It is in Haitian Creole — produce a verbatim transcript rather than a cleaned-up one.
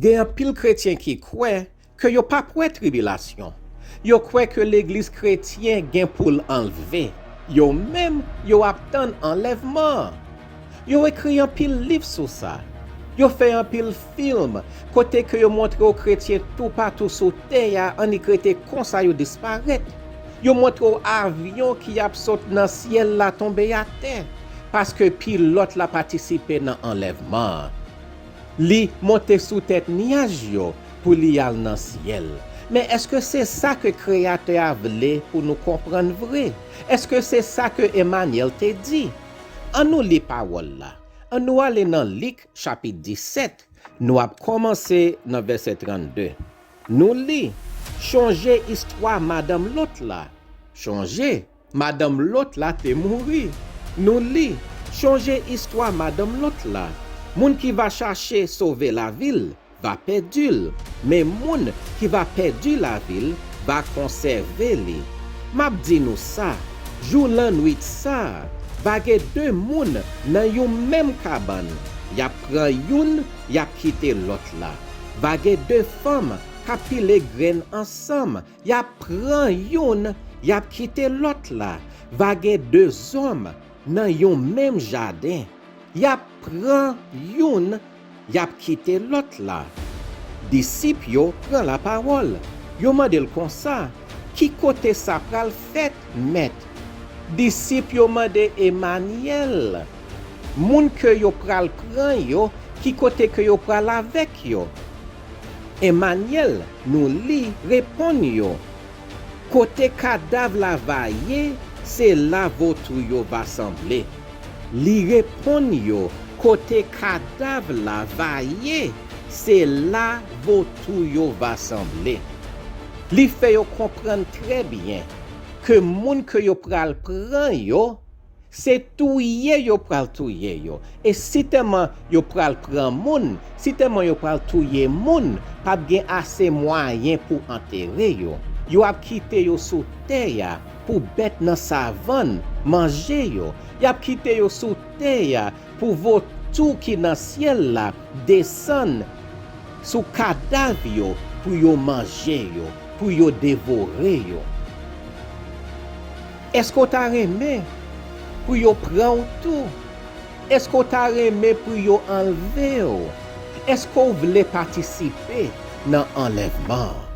Gen anpil kretyen ki kwè ke yo p ap wè tribilasyon. Yo kwè ke legliz kretyen gen pou l anlve. Yo menm, yo ap tann anlèvman an. Yo ekri anpil liv sou sa. Yo fè anpil fim kote ke yo montre w kretyen toupatou sou tè a annik rete konsa yo disparèt. Yo montre w avyon ki ap sot nan syèl la tonbe atè, paske pilòt la patisipe nan anlèvman an. Li monte sou tèt nyaj yo pou li al nan syèl. Men èske se sa ke Kreyatè a vle pou nou konprann vre? Èske se sa ke Emanyèl te di? Ann nou li pawòl la. Ann nou ale nan Lik, chapit disèt. Nou ap kòmanse nan vèsè trannde. Nou li, Chonje istwa madanm Lòt la. Chonje, madanm Lòt la te mouri. Nou li, Chonje istwa madanm Lòt la. Moun ki va chache sove lavi l va pèdi l, men moun ki va pèdi lavi l va konsève li. M ap di nou sa, jou lannwit sa a, va gen de moun nan yon menm kabann. Y ap pran youn, y ap kite lòt la. Va gen de fanm k ap pile grenn ansanm. Y ap pran youn, y ap kite lòt la. Va gen de zòm nan yon menm jaden. Y ap pran youn, y ap kite lòt la. Disip yo pran lapawòl. Yo mande l konsa, "Ki kote sa pral fèt, Mèt?" Disip yo mande Emanyèl, moun ke yo pral pran yo, ki kote ke yo pral avèk yo. Emanyèl, nou li, reponn yo, "Kote kadav la va ye, se la votou yo va sanble." Li reponn yo, "Kote kadav la va ye, se la votou yo va sanble." Li fè yo konprann trè byen ke moun ke yo pral pran yo, se touye yo pral touye yo. E sitèman yo pral pran moun, sitèman yo pral touye moun, p ap gen ase mwayen pou antere yo. Yo ap kite yo sou tè a pou bèt nan savann manje yo. Y ap kite yo sou tè a pou votou ki nan syèl la desann sou kadav yo pou yo manje yo, pou yo devore yo. Èske w ta renmen pou yo pran w tou? Èske w ta renmen pou yo anlve w? Èske w vle patisipe nan anlèvman an?